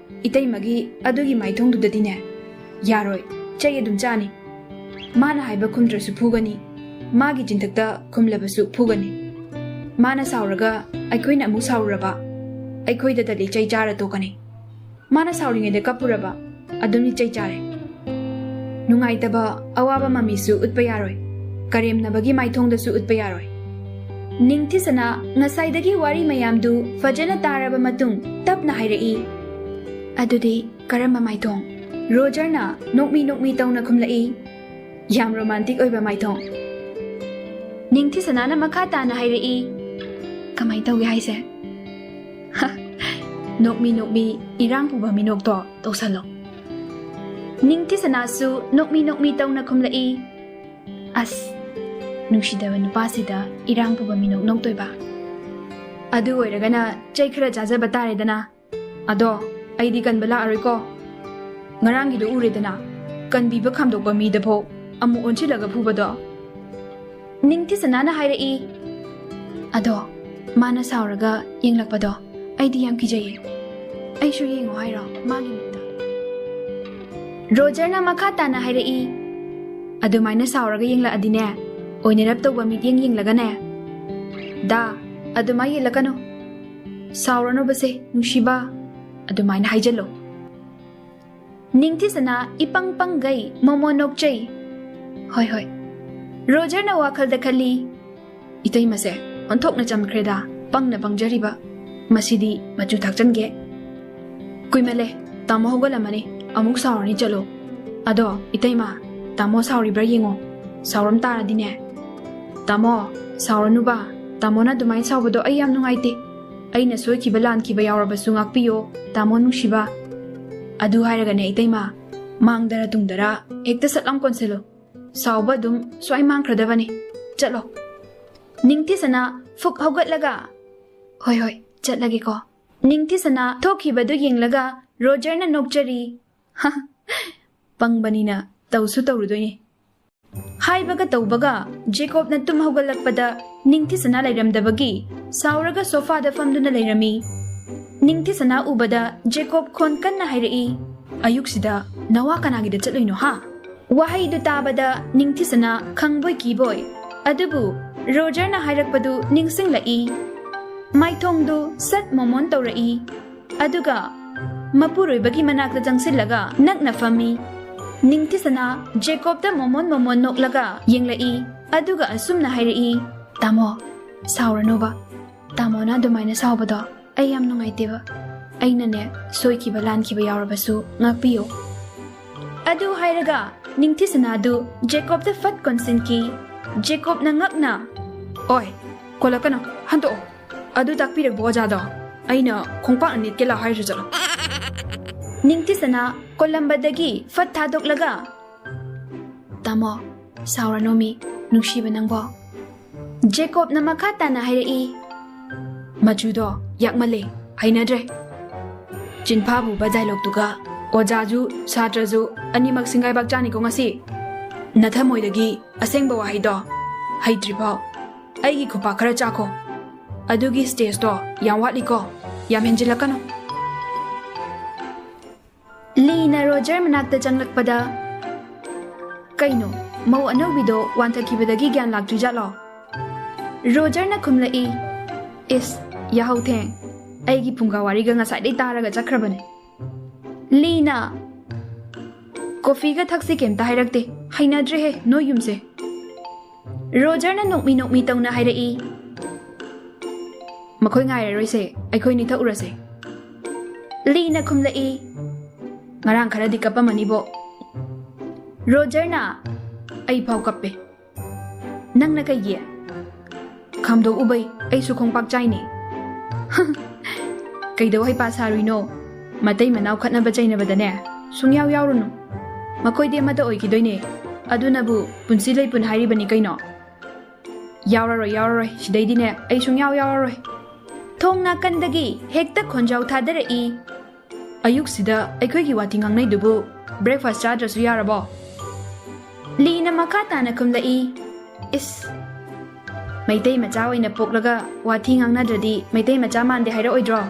ꯏꯇꯩꯃꯒꯤ ꯑꯗꯨꯒꯤ ꯃꯥꯏꯊꯣꯡꯗꯨꯗꯗꯤꯅꯦ ꯌꯥꯔꯣꯏ, ꯆꯩ ꯑꯗꯨꯝ ꯆꯥꯅꯤ꯫ ꯃꯥꯅ ꯍꯥꯏꯕ ꯈꯨꯝꯗ꯭ꯔꯁꯨ ꯐꯨꯒꯅꯤ, ꯃꯥꯒꯤ ꯆꯤꯟꯊꯛꯇ ꯈꯨꯝꯂꯕꯁꯨ ꯐꯨꯒꯅꯤ꯫ ꯃꯥꯅ ꯁꯥꯎꯔꯒ ꯑꯩꯈꯣꯏꯅ ꯑꯃꯨꯛ ꯁꯥꯎꯔꯨꯔꯕ, ꯑꯩꯈꯣꯏꯗꯗꯗꯤ ꯆꯩ ꯆꯥꯔ ꯇꯣꯛꯀꯅꯤ꯫ ꯃꯥꯅ ꯁꯥꯎꯔꯤꯉꯩꯗ ꯀꯞꯄꯨꯔꯕ, ꯑꯗꯨꯝ ꯏꯆꯩ ꯆꯥꯔꯦ꯫ ꯅꯨꯡꯉꯥꯏꯇꯕ, ꯑꯋꯥꯕ ꯃꯃꯤꯁꯨ ꯎꯠꯄ ꯌꯥꯔꯣꯏ, ꯀꯔꯦꯝꯅꯕꯒꯤ ꯃꯥꯏꯊꯣꯡꯗꯁꯨ ꯎꯠꯄ ꯌꯥꯔꯣꯏ"꯫ ꯅꯤꯡꯊꯤꯁꯅꯥ ꯉꯁꯥꯏꯗꯒꯤ ꯋꯥꯔꯤ ꯃꯌꯥꯝꯗꯨ ꯐꯖꯅ ꯇꯥꯔꯕ ꯃꯇꯨꯡ ꯇꯞꯅ ꯍꯥꯏꯔꯛꯏ, "ꯑꯗꯨꯗꯤ ꯀꯔꯝꯕ ꯃꯥꯏꯊꯣꯡ?" ꯔꯣꯖꯔꯅ ꯅꯣꯛꯃꯤ ꯅꯣꯛꯃꯤ ꯇꯧꯅ ꯈꯨꯝꯂꯛꯏ, "ꯌꯥꯝ ꯔꯣꯃꯥꯟꯇꯤꯛ ꯑꯣꯏꯕ ꯃꯥꯏꯊꯣꯡ"꯫ ꯅꯤꯡꯊꯤꯁꯅꯥꯅ ꯃꯈꯥ ꯇꯥꯅ ꯍꯥꯏꯔꯛꯏ, "ꯀꯃꯥꯏ ꯇꯧꯒꯦ ꯍꯥꯏꯁꯦ?" ꯅꯣꯛꯃꯤ ꯅꯣꯛꯃꯤ ꯏꯔꯥꯡ ꯄꯨꯕ ꯃꯤꯅꯣꯛꯇꯣ ꯇꯧꯁꯜꯂꯣ꯫ ꯅꯤꯡꯊꯤꯁꯅꯥꯁꯨ ꯅꯣꯛꯃꯤ ꯅꯣꯛꯃꯤ ꯇꯧꯅ ꯈꯨꯝꯂꯛꯏ, "ꯑꯁ, ꯅꯨꯡꯁꯤꯗꯕ ꯅꯨꯄꯥꯁꯤꯗ ꯏꯔꯥꯡ ꯄꯨꯕ ꯃꯤꯅꯣꯛ ꯅꯣꯛꯇꯣꯏꯕ? ꯑꯗꯨ ꯑꯣꯏꯔꯒꯅ ꯆꯩ ꯈꯔ ꯆꯥꯖꯕ ꯇꯥꯔꯦꯗꯅ꯫ ꯑꯗꯣ ꯑꯩꯗꯤ ꯀꯟꯕ ꯂꯥꯛꯑꯔꯣꯏꯀꯣ꯫ ꯉꯔꯥꯡꯒꯤꯗꯣ ꯎꯔꯦꯗꯅ, ꯀꯟꯕꯤꯕ ꯈꯥꯝꯗꯣꯛꯄ ꯃꯤꯗꯐꯥꯎ ꯑꯃꯨꯛ ꯑꯣꯟꯁꯤꯜꯂꯒ ꯐꯨꯕꯗꯣ꯫ ꯅꯤꯡꯊꯤꯁꯅꯥꯅ ꯍꯥꯏꯔꯛꯏ꯫ ꯑꯗꯣ ꯃꯥꯅ ꯁꯥꯎꯔꯒ ꯌꯦꯡꯂꯛꯄꯗꯣ ꯑꯩꯗꯤ ꯌꯥꯝ ꯀꯤꯖꯩꯌꯦ꯫ ꯑꯩꯁꯨ ꯌꯦꯡꯉꯣ ꯍꯥꯏꯔꯣ ꯃꯥꯒꯤ ꯃꯤꯠꯇ? ꯔꯣꯖꯔꯅ ꯃꯈꯥ ꯇꯥꯅ ꯍꯥꯏꯔꯛꯏ꯫ ꯑꯗꯨꯃꯥꯏꯅ ꯁꯥꯎꯔꯒ ꯌꯦꯡꯂꯛꯑꯗꯤꯅꯦ, ꯑꯣꯏꯅꯔꯞ ꯇꯧꯕ ꯃꯤꯠꯌꯦꯡ ꯌꯦꯡꯂꯒꯅꯦ, "ꯗꯥ, ꯑꯗꯨꯃꯥꯏ ꯌꯦꯡꯂꯛꯀꯅꯨ꯫ ꯁꯥꯎꯔꯅꯨꯕꯁꯦ, ꯅꯨꯡꯁꯤꯕ," ꯑꯗꯨꯃꯥꯏꯅ ꯍꯥꯏꯖꯜꯂꯣ꯫ ꯅꯤꯡꯊꯤꯁꯅꯥ ꯏꯄꯪ ꯄꯪꯒꯩ ꯃꯣꯃꯣ ꯅꯣꯛꯆꯩ꯫ "ꯍꯣꯏ, ꯍꯣꯏ꯫" ꯔꯣꯖꯔꯅ ꯋꯥꯈꯜꯗ ꯈꯜꯂꯤ, "ꯏꯇꯩꯃꯁꯦ ꯑꯣꯟꯊꯣꯛꯅ ꯆꯝꯈ꯭ꯔꯦꯗ, ꯄꯪꯅ ꯄꯪꯖꯔꯤꯕ꯫ ꯃꯁꯤꯗꯤ ꯃꯆꯨ ꯊꯥꯛꯆꯟꯒꯦ꯫ ꯀꯨꯏꯃꯜꯂꯦ, ꯇꯥꯃꯣ ꯍꯧꯒꯠꯂꯝꯃꯅꯤ, ꯑꯃꯨꯛ ꯁꯥꯎꯔꯅꯤ, ꯆꯠꯂꯣ꯫ ꯑꯗꯣ ꯏꯇꯩꯃ, ꯇꯥꯃꯣ ꯁꯥꯎꯔꯤꯕ꯭ꯔꯥ ꯌꯦꯡꯉꯣ, ꯁꯥꯎꯔꯝ ꯇꯥꯔꯗꯤꯅꯦ꯫" "ꯇꯥꯃꯣ, ꯁꯥꯎꯔꯅꯨꯕ, ꯇꯥꯃꯣꯅ ꯑꯗꯨꯃꯥꯏꯅ ꯁꯥꯎꯕꯗꯣ ꯑꯩ ꯌꯥꯝ ꯅꯨꯡꯉꯥꯏꯇꯦ꯫ ꯑꯩꯅ ꯁꯣꯏꯈꯤꯕ ꯂꯥꯟꯈꯤꯕ ꯌꯥꯎꯔꯕꯁꯨ ꯉꯥꯛꯄꯤꯌꯣ, ꯇꯥꯃꯣ ꯅꯨꯡꯁꯤꯕ꯫ ꯑꯗꯨ ꯍꯥꯏꯔꯒꯅꯦ ꯏꯇꯩꯃ, ꯃꯥꯡꯗꯔ ꯇꯨꯡꯗꯔ ꯍꯦꯛꯇ ꯁꯠ ꯂꯥꯎ ꯀꯣꯟꯁꯤꯜꯂꯨ꯫ ꯁꯥꯎꯕ ꯑꯗꯨꯝ ꯁ꯭ꯋꯥꯏ ꯃꯥꯡꯈ꯭ꯔꯗꯕꯅꯤ꯫ ꯆꯠꯂꯣ꯫" ꯅꯤꯡꯊꯤꯁꯅꯥ ꯐꯨꯛ ꯍꯧꯒꯠꯂꯒ, "ꯍꯣꯏ, ꯍꯣꯏ, ꯆꯠꯂꯒꯦꯀꯣ꯫" ꯅꯤꯡꯊꯤꯁꯅꯥ ꯊꯣꯛꯈꯤꯕꯗꯨ ꯌꯦꯡꯂꯒ ꯔꯣꯖꯔꯅ ꯅꯣꯛꯆꯔꯤ꯫ "ꯍ, ꯄꯪꯕꯅꯤꯅ ꯇꯧꯁꯨ ꯇꯧꯔꯨꯗꯣꯏꯅꯤ꯫" ꯍꯥꯏꯕꯒ ꯇꯧꯕꯒ ꯖꯦꯀꯣꯕꯅ ꯇꯨꯝ ꯍꯧꯒꯠꯂꯛꯄꯗ ꯅꯤꯡꯊꯤꯁꯅꯥ ꯂꯩꯔꯝꯗꯕꯒꯤ ꯁꯥꯎꯔꯒ ꯁꯣꯐꯥꯗ ꯐꯝꯗꯨꯅ ꯂꯩꯔꯝꯃꯤ꯫ ꯅꯤꯡꯊꯤꯁꯅꯥ ꯎꯕꯗ ꯖꯦꯀꯣꯕ ꯈꯣꯟ ꯀꯟꯅ ꯍꯥꯏꯔꯛꯏ, "ꯑꯌꯨꯛꯁꯤꯗ ꯅꯋꯥ ꯀꯅꯥꯒꯤꯗ ꯆꯠꯂꯨꯏꯅꯣ ꯍꯥ?" ꯋꯥꯍꯩꯗꯨ ꯇꯥꯕꯗ ꯅꯤꯡꯊꯤꯁꯅꯥ ꯈꯪꯕꯣꯏ ꯀꯤꯕꯣꯏ, ꯑꯗꯨꯕꯨ ꯔꯣꯖꯔꯅ ꯍꯥꯏꯔꯛꯄꯗꯨ ꯅꯤꯡꯁꯤꯡꯂꯛꯏ꯫ ꯃꯥꯏꯊꯣꯡꯗꯨ ꯁꯠ ꯃꯣꯃꯣꯟ ꯇꯧꯔꯛꯏ꯫ ꯑꯗꯨꯒ ꯃꯄꯨꯔꯣꯏꯕꯒꯤ ꯃꯅꯥꯛꯇ ꯆꯪꯁꯤꯜꯂꯒ ꯅꯛꯅ ꯐꯝꯃꯤ꯫ ꯅꯤꯡꯊꯤꯁꯅꯥ ꯖꯦꯀꯣꯕꯇ ꯃꯣꯃꯣꯟ ꯃꯣꯃꯣꯟ ꯅꯣꯛꯂꯒ ꯌꯦꯡꯂꯛꯏ꯫ ꯑꯗꯨꯒ ꯑꯁꯨꯝꯅ ꯍꯥꯏꯔꯛꯏ, "ꯇꯥꯃꯣ, ꯁꯥꯎꯔꯅꯨꯕ꯫ ꯇꯥꯃꯣꯅ ꯑꯗꯨꯃꯥꯏꯅ ꯁꯥꯎꯕꯗꯣ ꯑꯩ ꯌꯥꯝ ꯅꯨꯡꯉꯥꯏꯇꯦꯕ꯫ ꯑꯩꯅꯅꯦ, ꯁꯣꯏꯈꯤꯕ ꯂꯥꯟꯈꯤꯕ ꯌꯥꯎꯔꯕꯁꯨ ꯉꯥꯛꯄꯤꯌꯨ꯫" ꯑꯗꯨ ꯍꯥꯏꯔꯒ ꯅꯤꯡꯊꯤꯁꯅꯥꯗꯨ ꯖꯦꯀꯣꯕꯇ ꯐꯠ ꯀꯣꯟꯁꯤꯟꯈꯤ꯫ ꯖꯦꯀꯣꯕꯅ ꯉꯛꯅ, "ꯑꯣꯏ, ꯀꯣꯜꯂꯛꯀꯅꯨ, ꯍꯟꯗꯣꯛꯑꯣ꯫ ꯑꯗꯨ ꯇꯥꯛꯄꯤꯔꯛꯄ ꯑꯣꯖꯥꯗꯣ ꯑꯩꯅ ꯈꯣꯡꯄꯥꯛꯅ ꯅꯦꯠꯀꯦ ꯂꯥꯎ ꯍꯥꯏꯔꯁꯨ ꯆꯠꯂꯣ꯫" ꯅꯤꯡꯊꯤꯁꯅꯥ ꯀꯣꯜꯂꯝꯕꯗꯒꯤ ꯐꯠ ꯊꯥꯗꯣꯛꯂꯒ, "ꯇꯥꯃꯣ, ꯁꯥꯎꯔꯅꯣꯃꯤ, ꯅꯨꯡꯁꯤꯕ ꯅꯪꯕꯣ꯫" ꯖꯦꯀꯣꯕꯅ ꯃꯈꯥ ꯇꯥꯅ ꯍꯥꯏꯔꯛꯏ, "ꯃꯆꯨꯗꯣ ꯌꯥꯛꯃꯜꯂꯦ, ꯍꯩꯅꯗ꯭ꯔꯦ꯫ ꯆꯤꯟꯐꯥ ꯄꯨꯕ ꯗꯥꯏꯂꯣꯛꯇꯨꯒ ꯑꯣꯖꯥꯁꯨ ꯁꯥꯇ꯭ꯔꯁꯨ ꯑꯅꯤꯃꯛ ꯁꯤꯡꯒꯥꯏꯕꯥꯛ ꯆꯥꯅꯤꯀꯣ ꯉꯁꯤ꯫ ꯅꯊꯃꯣꯏꯗꯒꯤ ꯑꯁꯦꯡꯕ ꯋꯥꯍꯩꯗꯣ ꯍꯩꯇ꯭ꯔꯤꯐꯥꯎ ꯑꯩꯒꯤ ꯈꯨꯄꯥꯛ ꯈꯔ ꯆꯥꯈꯣ꯫ ꯑꯗꯨꯒꯤ ꯁ꯭ꯇꯦꯖꯇꯣ ꯌꯥꯝ ꯋꯥꯠꯂꯤꯀꯣ, ꯌꯥꯝ ꯍꯦꯟꯖꯤꯜꯂꯛꯀꯅꯨ꯫ ꯂꯤꯅ ꯔꯣꯖꯔ ꯃꯅꯥꯛꯇ ꯆꯪꯂꯛꯄꯗ, "ꯀꯩꯅꯣ, ꯃꯧ ꯑꯅꯧꯕꯤꯗꯣ ꯋꯥꯟꯊꯈꯤꯕꯗꯒꯤ ꯒ꯭ꯌꯥꯟ ꯂꯥꯛꯇ꯭ꯔꯤꯖꯥꯠꯂꯣ?" ꯔꯣꯖꯔꯅ ꯈꯨꯝꯂꯛꯏ, "ꯏꯁ, ꯌꯥꯍꯧ ꯊꯦꯡ꯫ ꯑꯩꯒꯤ ꯐꯨꯡꯒꯥ ꯋꯥꯔꯤꯒ ꯉꯁꯥꯏꯗꯩ ꯇꯥꯔꯒ ꯆꯠꯈ꯭ꯔꯕꯅꯦ꯫" ꯂꯤꯅ, "ꯀꯣꯐꯤꯒ ꯊꯛꯁꯤ ꯀꯩꯝꯇ ꯍꯥꯏꯔꯛꯇꯦ꯫ ꯍꯩꯅꯗ꯭ꯔꯦꯍꯦ ꯅꯣꯏ ꯌꯨꯝꯁꯦ꯫" ꯔꯣꯖꯔꯅ ꯅꯣꯛꯃꯤ ꯅꯣꯛꯃꯤ ꯇꯧꯅ ꯍꯥꯏꯔꯛꯏ, "ꯃꯈꯣꯏ ꯉꯥꯏꯔꯔꯣꯏꯁꯦ, ꯑꯩꯈꯣꯏꯅꯤ ꯊꯛꯎꯔꯁꯦ꯫" ꯂꯤꯅ ꯈꯨꯝꯂꯛꯏ, "ꯉꯔꯥꯡ ꯈꯔꯗꯤ ꯀꯞꯄꯝꯃꯅꯤꯕꯣ꯫" ꯔꯣꯖꯔꯅ, "ꯑꯩ ꯐꯥꯎ ꯀꯞꯄꯦ꯫" "ꯅꯪꯅ ꯀꯩꯒꯤ?" "ꯈꯥꯝꯗꯣꯛꯎꯕꯩ, ꯑꯩꯁꯨ ꯈꯣꯡꯄꯥꯛ ꯆꯥꯏꯅꯦ꯫" "ꯀꯩꯗꯧ ꯍꯩꯄꯥ ꯁꯥꯔꯨꯏꯅꯣ? ꯃꯇꯩ ꯃꯅꯥꯎ ꯈꯠꯅꯕ ꯆꯩꯅꯕꯗꯅꯦ ꯁꯨꯡꯌꯥꯎ ꯌꯥꯎꯔꯨꯅꯨ꯫ ꯃꯈꯣꯏꯗꯤ ꯑꯃꯠꯇ ꯑꯣꯏꯈꯤꯗꯣꯏꯅꯦ꯫ ꯑꯗꯨꯅꯕꯨ ꯄꯨꯟꯁꯤ ꯂꯩꯄꯨꯟ ꯍꯥꯏꯔꯤꯕꯅꯤ ꯀꯩꯅꯣ꯫" "ꯌꯥꯎꯔꯔꯣꯏ, ꯌꯥꯎꯔꯔꯣꯏ, ꯁꯤꯗꯩꯗꯤꯅꯦ ꯑꯩ ꯁꯨꯡꯌꯥꯎ ꯌꯥꯎꯔꯔꯣꯏ꯫" ꯊꯣꯡ ꯅꯥꯀꯟꯗꯒꯤ ꯍꯦꯛꯇ ꯈꯣꯟꯖꯥꯎ ꯊꯥꯗꯔꯛꯏ, "ꯑꯌꯨꯛꯁꯤꯗ ꯑꯩꯈꯣꯏꯒꯤ ꯋꯥꯊꯤ ꯉꯥꯡꯅꯩꯗꯨꯕꯨ breakfast ꯆꯥꯗ꯭ꯔꯁꯨ ꯌꯥꯔꯕꯣ?" ꯂꯤꯅ ꯃꯈꯥ ꯇꯥꯅ ꯈꯨꯝꯂꯛꯏ, "ꯏꯁ, ꯃꯩꯇꯩ ꯃꯆꯥ ꯑꯣꯏꯅ ꯄꯣꯛꯂꯒ ꯋꯥꯊꯤ ꯉꯥꯡꯅꯗ꯭ꯔꯗꯤ ꯃꯩꯇꯩ ꯃꯆꯥ ꯃꯥꯟꯗꯦ ꯍꯥꯏꯔꯛꯑꯣꯏꯗ꯭ꯔꯣ?"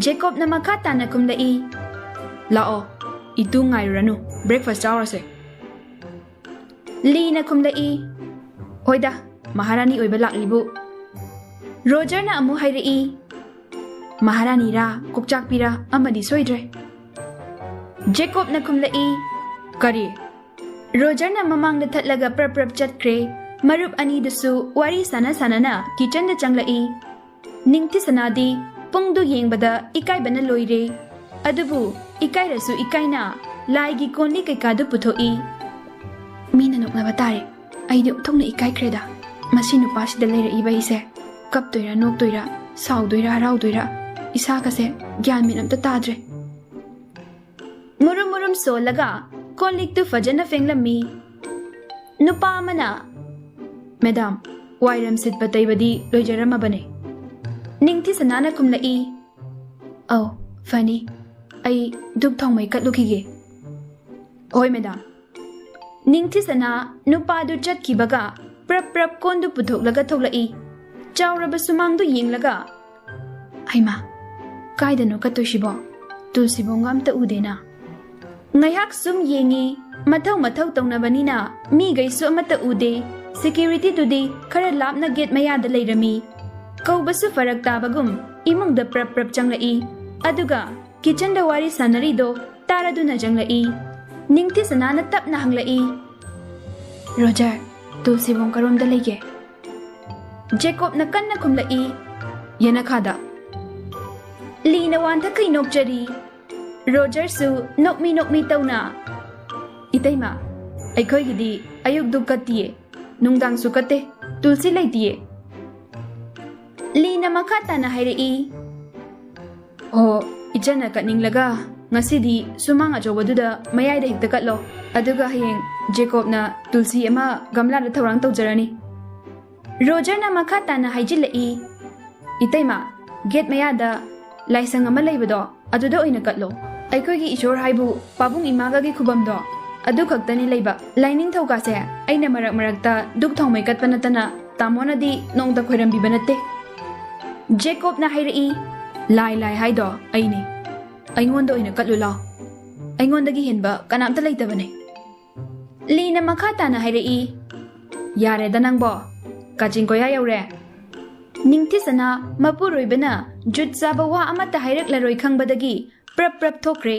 ꯖꯦꯀꯣꯕꯅ ꯃꯈꯥ ꯇꯥꯅ ꯈꯨꯝꯂꯛꯏ, "ꯂꯥꯛꯑꯣ, ꯏꯇꯨ ꯉꯥꯏꯔꯨꯔꯅꯨ, breakfast ꯆꯥꯎꯔꯁꯦ꯫" ꯂꯤꯅ ꯈꯨꯝꯂꯛꯏ, "ꯍꯣꯏꯗ, ꯃꯍꯥꯔꯥꯅꯤ ꯑꯣꯏꯕ ꯂꯥꯛꯂꯤꯕꯨ꯫" ꯔꯣꯖꯔꯅ ꯑꯃꯨꯛ ꯍꯥꯏꯔꯛꯏ, "ꯃꯍꯥꯔꯥꯅꯤꯔꯥ ꯀꯣꯛꯆꯥꯛꯄꯤꯔꯥ ꯑꯃꯗꯤ ꯁꯣꯏꯗ꯭ꯔꯦ꯫" ꯖꯦꯀꯣꯕꯅ ꯈꯨꯝꯂꯛꯏ, "ꯀꯔꯤ?" ꯔꯣꯖꯔꯅ ꯃꯃꯥꯡꯗ ꯊꯠꯂꯒ ꯄ꯭ꯔꯞ ꯄ꯭ꯔꯞ ꯆꯠꯈ꯭ꯔꯦ꯫ ꯃꯔꯨꯞ ꯑꯅꯤꯗꯨꯁꯨ ꯋꯥꯔꯤ ꯁꯥꯟꯅ ꯁꯥꯟꯅꯅ ꯀꯤꯆꯟꯗ ꯆꯪꯂꯛꯏ꯫ ꯅꯤꯡꯊꯤ ꯁꯅꯥꯗꯤ ꯄꯨꯡꯗꯨ ꯌꯦꯡꯕꯗ ꯏꯀꯥꯏꯕꯅ ꯂꯣꯏꯔꯦ꯫ ꯑꯗꯨꯕꯨ ꯏꯀꯥꯏꯔꯁꯨ ꯏꯀꯥꯏꯅ ꯂꯥꯏꯒꯤ ꯀꯣꯟꯂꯤ ꯀꯩꯀꯥꯗꯨ ꯄꯨꯊꯣꯛꯏ꯫ "ꯃꯤꯅ ꯅꯣꯛꯅꯕ ꯇꯥꯔꯦ꯫ ꯑꯩꯗꯤ ꯑꯣꯟꯊꯣꯛꯅ ꯏꯀꯥꯏꯈ꯭ꯔꯦꯗ꯫ ꯃꯁꯤ ꯅꯨꯄꯥꯁꯤꯗ ꯂꯩꯔꯛꯏꯕ ꯑꯩꯁꯦ ꯀꯞꯇꯣꯏꯔꯥ ꯅꯣꯛꯇꯣꯏꯔꯥ ꯁꯥꯎꯗꯣꯏꯔꯥ ꯍꯔꯥꯎꯗꯣꯏꯔꯥ ꯏꯁꯥꯒꯁꯦ ꯒ꯭ꯌꯥꯟ ꯃꯦꯟ ꯑꯝꯇ ꯇꯥꯗ꯭ꯔꯦ꯫" ꯃꯨꯔꯨꯝ ꯃꯨꯔꯨꯝ ꯁꯣꯜꯂꯒ ꯀꯣꯜ ꯂꯤꯛꯇꯨ ꯐꯖꯅ ꯐꯦꯡꯂꯝꯃꯤ꯫ ꯅꯨꯄꯥ ꯑꯃꯅ, "ꯃꯦꯗꯥꯝ, ꯋꯥꯏꯔꯝ ꯁꯤꯠꯄ ꯇꯩꯕꯗꯤ ꯂꯣꯏꯖꯔꯝꯃꯕꯅꯦ꯫" ꯅꯤꯡꯊꯤ ꯁꯅꯥꯅ ꯈꯨꯝꯂꯛꯏ, "ꯑꯧ, ꯐꯅꯤ꯫ ꯑꯩ ꯙꯨꯞ ꯊꯥꯎꯃꯩ ꯀꯠꯂꯨꯈꯤꯒꯦ꯫ ꯍꯣꯏ ꯃꯦꯗꯥꯝ꯫ ꯅꯤꯡꯊꯤꯁꯅꯥ ꯅꯨꯄꯥꯗꯨ ꯆꯠꯈꯤꯕꯒ ꯄ꯭ꯔꯞ ꯄ꯭ꯔꯞ ꯀꯣꯟꯗꯨ ꯄꯨꯊꯣꯛꯂꯒ ꯊꯣꯛꯂꯛꯏ꯫ ꯆꯥꯎꯔꯕ ꯁꯨꯃꯥꯡꯗꯨ ꯌꯦꯡꯂꯒ, "ꯍꯩꯃꯥ, ꯀꯥꯏꯗꯅꯣ ꯀꯠꯇꯣꯏꯁꯤꯕꯣ? ꯇꯨꯜꯁꯤꯕꯣꯡꯒ ꯑꯝꯇ ꯎꯗꯦꯅ꯫" ꯉꯥꯏꯍꯥꯛ ꯁꯨꯝ ꯌꯦꯡꯉꯤ꯫ ꯃꯊꯧ ꯃꯊꯧ ꯇꯧꯅꯕꯅꯤꯅ ꯃꯤꯈꯩꯁꯨ ꯑꯃꯠꯇ ꯎꯗꯦ꯫ ꯁꯦꯀ꯭ꯌꯨꯔꯤꯇꯤꯗꯨꯗꯤ ꯈꯔ ꯂꯥꯞꯅ ꯒꯦꯠ ꯃꯌꯥꯗ ꯂꯩꯔꯝꯃꯤ꯫ ꯀꯧꯕꯁꯨ ꯐꯔꯛ ꯇꯥꯕꯒꯨꯝ ꯏꯃꯨꯡꯗ ꯄ꯭ꯔꯞ ꯄ꯭ꯔꯞ ꯆꯪꯂꯛꯏ꯫ ꯑꯗꯨꯒ ꯀꯤꯆꯟꯗ ꯋꯥꯔꯤ ꯁꯥꯟꯅꯔꯤꯗꯣ ꯇꯥꯔꯗꯨꯅ ꯆꯪꯂꯛꯏ꯫ ꯅꯤꯡꯊꯤꯁꯅꯥꯅ ꯇꯞꯅ ꯍꯪꯂꯛꯏ, "ꯔꯣꯖꯔ, ꯇꯨꯜꯁꯤꯕꯣꯡ ꯀꯔꯣꯝꯗ ꯂꯩꯒꯦ?" ꯖꯦꯀꯣꯕꯅ ꯀꯟꯅ ꯈꯨꯝꯂꯛꯏ, "ꯌꯦꯅꯈꯥꯗ꯫" ꯂꯤꯅ ꯋꯥꯟꯊꯈꯩ ꯅꯣꯛꯆꯔꯤ꯫ ꯔꯣꯖꯔꯁꯨ ꯅꯣꯛꯃꯤ ꯅꯣꯛꯃꯤ ꯇꯧꯅ, "ꯏꯇꯩꯃ, ꯑꯩꯈꯣꯏꯒꯤꯗꯤ ꯑꯌꯨꯛ ꯙꯨꯞ ꯀꯠꯇꯤꯌꯦ, ꯅꯨꯡꯗꯥꯡꯁꯨ ꯀꯠꯇꯦ, ꯇꯨꯜꯁꯤ ꯂꯩꯇꯤꯌꯦ꯫" ꯂꯤꯅ ꯃꯈꯥ ꯇꯥꯅ ꯍꯥꯏꯔꯛꯏ, "ꯑꯣ, ꯏꯆꯟꯅ ꯀꯠꯅꯤꯡꯂꯒ ꯉꯁꯤꯗꯤ ꯁꯨꯃꯥꯡ ꯑꯆꯧꯕꯗꯨꯗ ꯃꯌꯥꯏꯗ ꯍꯦꯛꯇ ꯀꯠꯂꯣ, ꯑꯗꯨꯒ ꯍꯌꯦꯡ ꯖꯦꯀꯣꯕꯅ ꯇꯨꯜꯁꯤ ꯑꯃ ꯒꯝꯂꯥꯗ ꯊꯧꯔꯥꯡ ꯇꯧꯖꯔꯅꯤ꯫" ꯔꯣꯖꯔꯅ ꯃꯈꯥ ꯇꯥꯅ ꯍꯥꯏꯖꯤꯜꯂꯛꯏ, "ꯏꯇꯩꯃ, ꯒꯦꯠ ꯃꯌꯥꯗ ꯂꯥꯏꯁꯪ ꯑꯃ ꯂꯩꯕꯗꯣ, ꯑꯗꯨꯗ ꯑꯣꯏꯅ ꯀꯠꯂꯣ꯫ ꯑꯩꯈꯣꯏꯒꯤ ꯏꯁꯣꯔ ꯍꯥꯏꯕꯨ ꯄꯥꯕꯨꯡ ꯏꯃꯥꯒꯒꯤ ꯈꯨꯕꯝꯗꯣ ꯑꯗꯨ ꯈꯛꯇꯅꯤ ꯂꯩꯕ꯫ ꯂꯥꯏꯅꯤꯡꯊꯧꯀꯥꯁꯦ ꯑꯩꯅ ꯃꯔꯛ ꯃꯔꯛꯇ ꯙꯨꯞ ꯊꯥꯎꯃꯩ ꯀꯠꯄ ꯅꯠꯇꯅ ꯇꯥꯃꯣꯅꯗꯤ ꯅꯣꯡꯇ ꯈꯣꯏꯔꯝꯕꯤꯕ ꯅꯠꯇꯦ꯫" ꯖꯦꯀꯣꯕꯅ ꯍꯥꯏꯔꯛꯏ, "ꯂꯥꯏ ꯂꯥꯏ ꯍꯥꯏꯗꯣ ꯑꯩꯅꯤ꯫ ꯑꯩꯉꯣꯟꯗ ꯑꯣꯏꯅ ꯀꯠꯂꯨ ꯂꯥꯎ꯫ ꯑꯩꯉꯣꯟꯗꯒꯤ ꯍꯦꯟꯕ ꯀꯅꯥꯝꯇ ꯂꯩꯇꯕꯅꯦ꯫" ꯂꯤꯅ ꯃꯈꯥ ꯇꯥꯅ ꯍꯥꯏꯔꯛꯏ, "ꯌꯥꯔꯦꯗ ꯅꯪꯕꯣ, ꯀꯥꯆꯤꯟ ꯀꯣꯌꯥ ꯌꯧꯔꯦ꯫" ꯅꯤꯡꯊꯤꯁꯅꯥ ꯃꯄꯨꯔꯣꯏꯕꯅ ꯖꯨꯠ ꯆꯥꯕ ꯋꯥ ꯑꯃꯠꯇ ꯍꯥꯏꯔꯛꯂꯔꯣꯏ ꯈꯪꯕꯗꯒꯤ ꯄ꯭ꯔꯞ ꯄ꯭ꯔꯞ ꯊꯣꯛꯈ꯭ꯔꯦ꯫